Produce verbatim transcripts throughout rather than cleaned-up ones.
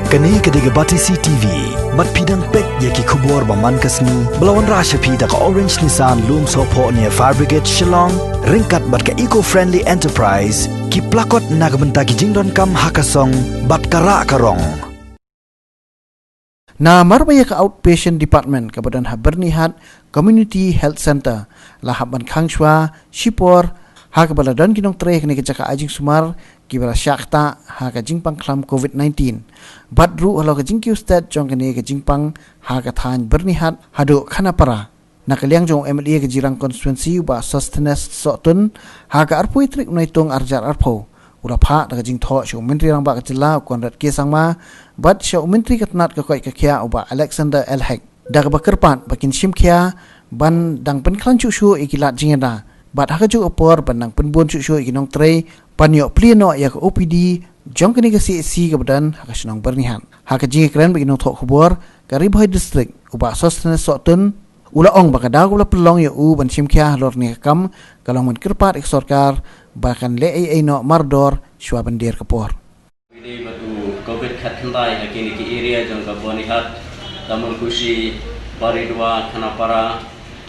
Kane ka dei ka Batesi T V. Bad phi dang peit ïa ki khubor ba man ka sngi ba la wanrah sha phi da ka Orange Nissan Lumsohphoh near Fire Brigade Shillong, ryngkat bad ka Eco Friendly Enterprise, ki plakot na ka bynta ki jingdonkam ha ka song bad ka rah ka rong. Namar ba ïa ka outpatient department kaba don ha Byrnihat Community Health Centre la hap ban khang shuwa shipor ha kaba la don ki nongtrei ha kane ka jaka ai jingsumar kiba la shah ktah ha ka jingpang khlam covid nineteen. Bad ruh halor ka jingkiew stet jong kane ka jingpang ha ka thaiñ Byrnihat haduh Khanapara. Na ka liang jong u M L A ka Jirang constituency u Bah Sosthenes Sohtun, ha ka arphew tarik u Naitung arhajar arphew, u la phah da ka jingthoh sha u Myntri Rangbah ka jylla u Conrad K Sangma bad sha u Myntri ka tnat ka koit ka khiah u Bah Alexander L Hek, da kaba kyrpad ba kin shimkhia ban dang pynkhlaiñ shuh shuh ïa ki lad jingïada bad ha kajuh ka por ban dang pynbun shuh shuh ïa ki nongtrei ban ïoh plie noh ïa ka O P D jong kane ka C H C kaba don ha ka shnong Byrnihat. Ha ka jingïakren bad ki nongthoh khubor ka Ri Bhoi District, u Bah Sosthenes Sohtun u la ong ba ka daw kaba la pynlong ïa u ban shimkhia halor kane ka kam ka long ban kyrpad ïa ka sorkar ba kan leh ei ei noh mardor shuwa ban dier ka por. Dei bad u covid khatkhyndai ha kine ki area jong ka Byrnihat, Tamuhlkushi, Baridua, Khanapara,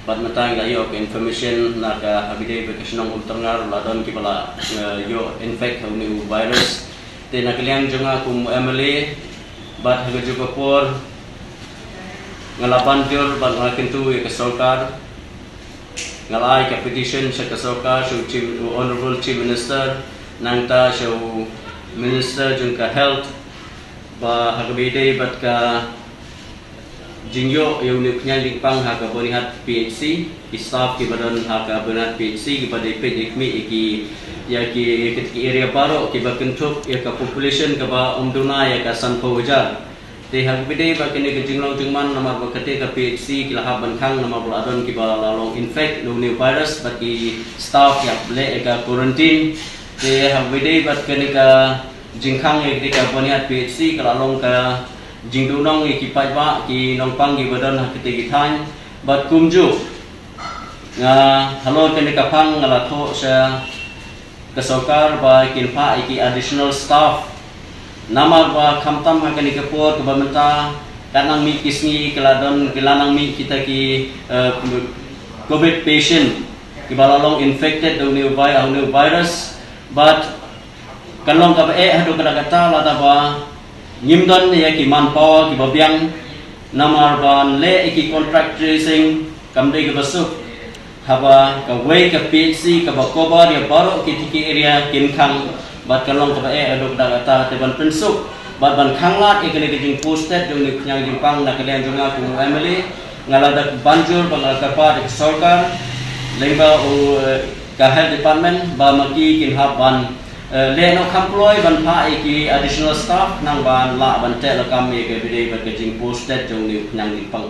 bad mynta ngi la ïoh ka information na ka ha kaba dei bad ka shnong Umtyrngar la don kiba la, eh, ïoh infect ha une u virus. Te na ka liang jong nga kum M L A bad ha kajuh ka por nga la ban jur bad nga la kyntu ïa ka sorkar. Nga la ai ka petition sha ka sorkar, sha u Chief, u Honorable Chief Minister, nangta sha u Minister jong ka Health, ba ha kaba dei bad ka jingïoh ïa une u khñiang jingpang ha ka Byrnihat P H C, ki staff kiba don ha ka Byrnihat P H C kiba dei peit dei khmih ïa ki, ïa ki, ïa ki area baroh kiba kynthup ïa ka population kaba ym duna ïa ka sanphew hajar. Te ha kaba dei bad kane ka jinglong jingman namar ba kata ka P H C ki la hap ban khang namar ba la don kiba la long infect da une u virus bad ki staff ki hap leh ïa ka quarantine. Te ha kaba dei bad kane ka jingkhang ïa kata ka Byrnihat P H C ka la long ka jingduhnong ïa ki paidbah ki nongpang kiba don ha kata ki thaiñ. Bad kumjuh nga halor kane ka phang nga la thoh sha ka sorkar ba kin phah ïa ki additional staff. Namar ba khamtam ha kane ka por kaba mynta ka nang mih ki sngi ki la don, ki la nang mih kita ki, eh, covid patient kiba la long infected da une u vi-, une u virus. Bad kan long kaba eh haduh katta katta lada ba ngim don ïa ki manpower kiba biang, namar ban leh ïa ki contact tracing kam dei kaba suk. Haba kawei ka P H C kaba cover ïa baroh ki tiki area kin khang, bad kan long kaba eh haduh katta katta. Te ban pynsuk bad ban khanglad ïa kane ka jingposted jong une u khñiang jingpang na ka liang jong nga kum u M L A, nga la da ban jur bad nga la kyrpad ïa ka sorkar lyngba u, eh, ka health department ba ma ki kin hap ban, eh, leh noh kham kloi ban phah ïa ki additional staff khnang ban lah ban teh lakam ïa kaba dei bad ka jingposted jong une u khñiang jingpang.